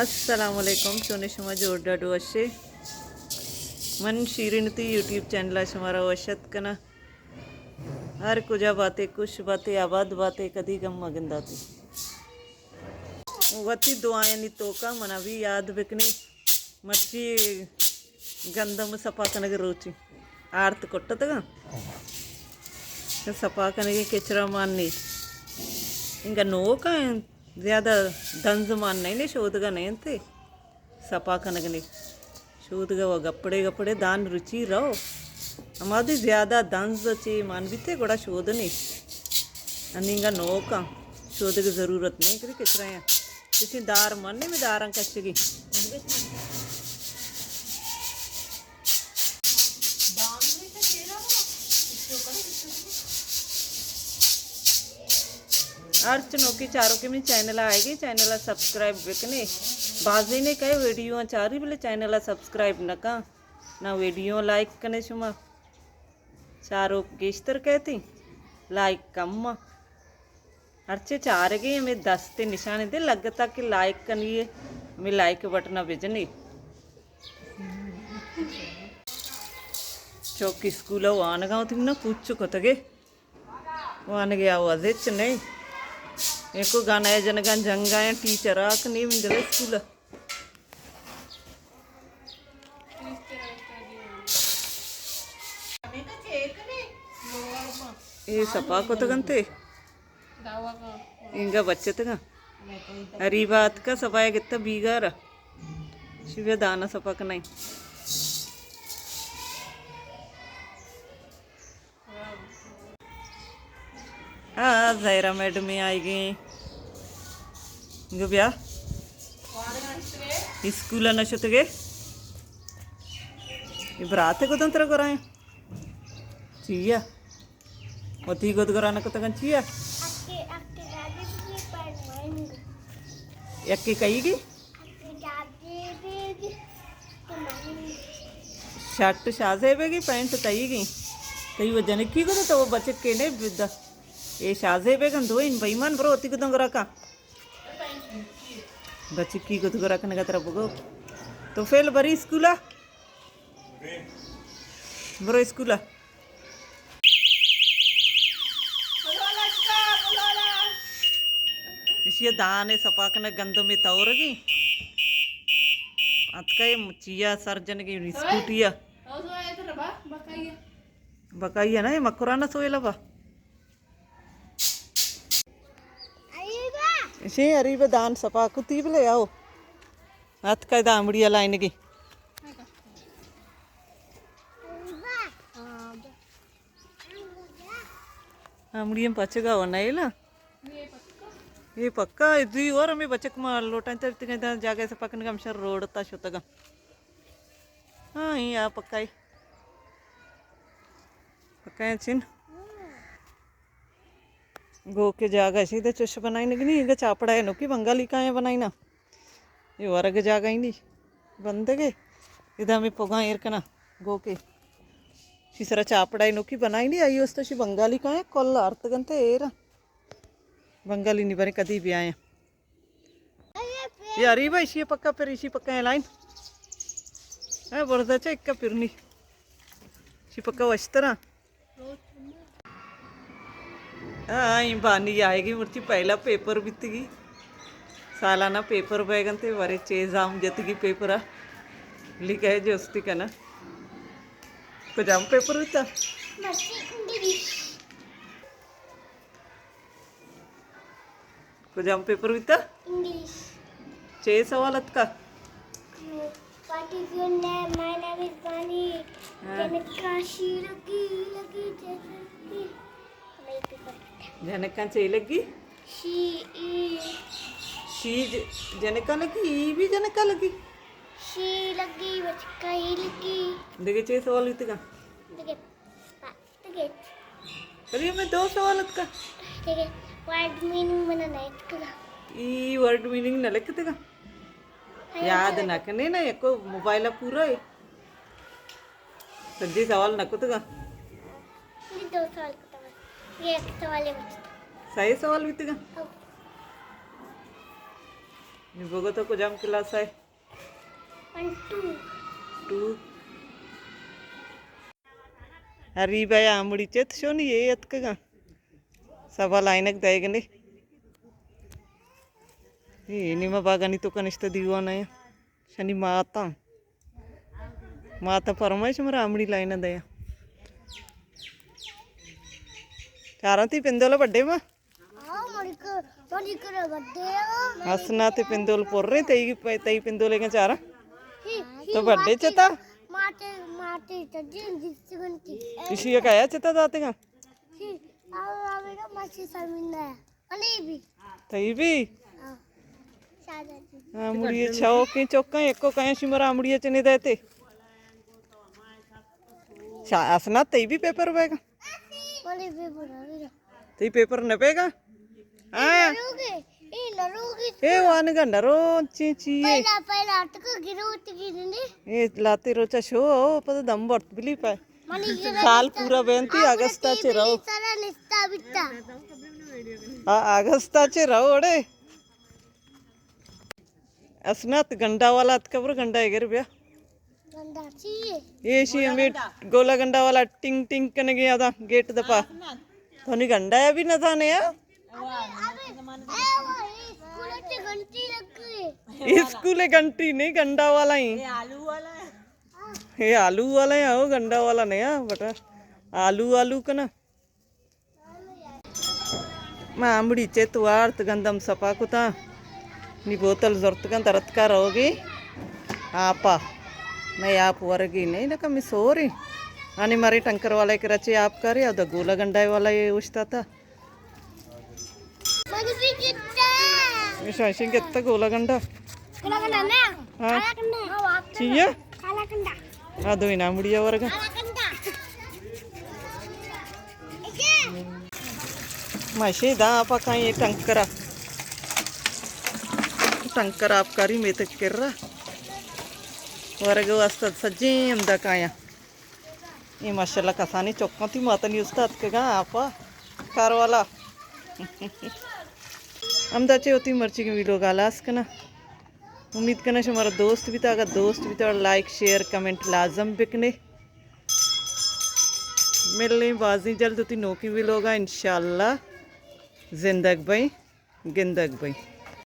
السلام علیکم، چونے شما؟ جوڑ ڈاڈو وشے؟ من شیرین تی یوٹیوب چینل ءَ شمارا وش اتک کناں۔ ہر کجا باتے، خوش باتے، آباد باتے، کدی غم مگنداتے۔ وتی دعایانی توکا منا بھی یاد بکنے۔ مرچی گندم سپا کنگ روچی آرت کٹتگاں۔ سپا کنگی کچرا مان نی۔ انگا نوکا زیادہ دنز مان نئیں، شودگا نئیں انت۔ سپا کنگ نی۔ شودگا و گپڑے گپڑے دان رچی رو۔ ہمادی زیادہ دنز چی مان بیتے گڑا شود نی۔ انیگا نوکاں۔ شودگ ضرورت نئیں کدی کچرا یاں۔ کسی دار من نی، میں داراں کچگی۔ ہرچ نوکی چاروکے منی چینل ءَ آئیگی، چینل ءَ سبسکرائب بکنے۔ بازینے کئے ویڈیو چاری بلے چینل ءَ سبسکرائب نکاں۔ نہ ویڈیو لائک کنے شما۔ چاروک گیشتر کئیتی، لائک کم۔ ہرچے چارگی ہمیں دستے نشانے دے لگتا کہ لائک کنیے، ہمیں لائک بٹنا بجنے۔ چوکی اسکول ءَ وانگا وتی نا پوچ کتگے۔ وانگے آواز ہچ نہیں۔ ایکو گانا جنگان جنگا ہیں ٹیچر آک نیم در اسکول۔ اے سپا کتگ انت۔ انگا بچتگاں۔ اریبا اتکا سپایا گتا بیگارا۔ شبہ دانا سپا کنائیں۔ ہاں، زہرا میڈم آئی گئی۔ گو بیا۔ اسکول نہ شتگے؟ اے برات گدن ترا گرائیں۔ چیا؟ وتی گد گرا نہ کتگن چیا؟ یکی کئی گی؟ شرٹ شازیبے گی، پینٹ تئی گی۔ تئی وہ جنکی گو تو وہ بچک کے نے بدا۔ اے شازیبے گن دوئین بےمان برو وتی گدن گرا کا۔ بچکی گد گرا کنگا ترا بگو۔ تو فیل بری اسکولا؟ برو اسکولا۔ ایشی دانے سپا کنگ گندم تورگی۔ اتکا اے چیا سر جنگی اسکوٹیا۔ بکائی ہے نا، اے مکرانا سوئے لبا۔ ایشی اریبا دان سپا کتی بلے آؤ۔ اتکا دامڑی لائنگی۔ ہاں، مڑی ہم پچگا و نئیلا۔ یہ پکا، یہ دوی اور ہمیں بچک ما لوٹائیں تر تگیں داں جاگہ سے پکن گم شر روڈ تا شتگا۔ ہاں، یہ آ پکا ہے۔ پکا ہے چن۔ گوکے جاگہ شی دے چش بنائینگی نی، اگہ چاپڑا ہے نوکی بنگالی کائیں بنائینا۔ یہ ورگ جاگہ ہی نی بندگے۔ ادا میں پگاں ایر کنا گوکے۔ شی سرا چاپڑا ہے نوکی بنائینی، آئی است شی بنگالی کائیں کل آرتگنتے ایر۔ بنگالی نی برے کدی بیائیں۔ یہ اریبا، ایشی پکا پر، ایشی پکا ہے لائن۔ اے برزا چا اکا پرنی۔ ایشی پکا وشترا۔ ہاں، این بانی آئے گی، مرچی پہلا پیپر بیتگی۔ سالانہ پیپر بیگن تے ورے چیز آم جتگی پیپرا۔ لکھے جو استی کنا۔ کجام پیپر بیتا؟ مرچی انگلش۔ کجام پیپر بیتا؟ انگلش۔ چے سوال اتکا؟ What is your name? My name is Bani. ہاں۔ جنکاں شی لگی، لگی، جنکاں۔ ہمیں پیپر بیتا۔ جنکاں چے لگی؟ شی، ای۔ شی ج-، جنکاں لگی، ای بھی جنکاں لگی؟ شی لگی، بچکا ای لگی۔ دیگہ چے سوال بیتگا؟ دیگہ۔ ٹھیک ہے۔ چلیے، میں دو سوال اتکا۔ ٹھیک ہے۔ ورڈ میننگ منا نہ اتکا۔ ای ورڈ میننگ نہ لکھتگا۔ ہاں، یاد نہ کنے نا، یکو موبائل پورا ہے۔ سجی سوال نہ کتگا۔ یہ دو سوال کتگا۔ یہ ایک سوال ہے بچتا۔ صحیح سوال بیتگا۔ ہاں۔ نی بگو تو کجام کلاس ءَ ئے؟ One two. ٹو۔ اری بیا آمڑی چت شونی اے اتکگاں۔ سبا لائنک دئیگ نے۔ اے نیمہ باگانی توکا نشتہ دیوان ءَ۔ شنی ماتاں۔ ماتاں فرمائش مرا آمڑی لائن دیا۔ چاراں تئی پندول بڈے ما؟ آؤ، ملک، ملک ءِ بڈے ءَ۔ حسنا تئی پندول پریں، تئی، تئی پندول اگاں چاراں۔ ہی، ہی، تو بڈے ماتے، چتا؟ ماتے، ماتے، تجین جس گنتی۔ اشی کایا چتا داتگاں؟ ہی، آؤ، آؤ، میرا ماسی سمین ہے۔ علی بھی۔ تئی بھی؟ ہاں۔ شادی۔ ہاں، مڑی چوکیں چوکاں، یکو کہیں شمرا مڑی چنے دیتے۔ شا-، حسنا تئی بھی پیپر بیگا؟ تئی پیپر نہ پیگا؟ ہاں۔ اے وانگا نہ رو، چی، چی اے؟ پہلا، پہلا اتکو گروت گرنی۔ اے لاتے روچا شو، او پتہ دم برت بلی پائے۔ سال پورا بینتی، اگستا چے رو۔ آ، اگستا چے رو اڑے۔ اسنت گنڈا والا اتکا، برو گنڈا اگر بیا۔ گنڈا چی اے؟ اے شی ہمیں گولا گنڈا والا ٹنگ ٹنگ کنگے آدا گیٹ دپا۔ تو نی گنڈا یا بھی نہ تھا نے یا؟ ابے، ابے، اے وہ، اے اسکول تے گھنٹی لگ گئی۔ اسکول گھنٹی نہیں، گنڈا والا ہی۔ اے آلو والا ہے۔ اے آلو والا ہے، او گنڈا والا نہیں ہے، بٹا آلو، آلو کنا۔ ما آمڑی چت وارت، گندم سپا کتاں۔ نی بوتل زرتگاں، درتکا روگی آپا۔ مئے آپ ورگی نہیں، لکا می سوری۔ آنی مارے ٹنکر والا کرا چے آپ کاری، او دا گولا گنڈا والا یہ اوشتا تھا۔ ایشاں، ایشاں گتا گولا گنڈا۔ گولا گنڈا نا؟ ہاں۔ کالا گنڈا۔ چی اے؟ کالا گنڈا۔ آ دوئیناں مڑی ورگا۔ کالا گنڈا۔ ماشی دا پکائیں ٹنکرا۔ ٹنکر آپ کاری میتگ کرا۔ ورگ واسطہ سجیں ہمدا کایاں۔ اے ماشاءاللہ کسانیں چکاں تئی ماتانی استاد اتکگاں آپا کار والا۔ ہمدا چے وتی مرچیگیں ویلوگ ءَ ہلاس کناں۔ امید کناں شمارا دوست بیتا، اگر دوست بیتا لائک، شیئر، کمنٹ لازم بکنے۔ ملیں بازیں جلد وتی نوکیں ویلوگ ءَ انشاءاللہ۔ زندگ بئیں، گندگ بئیں۔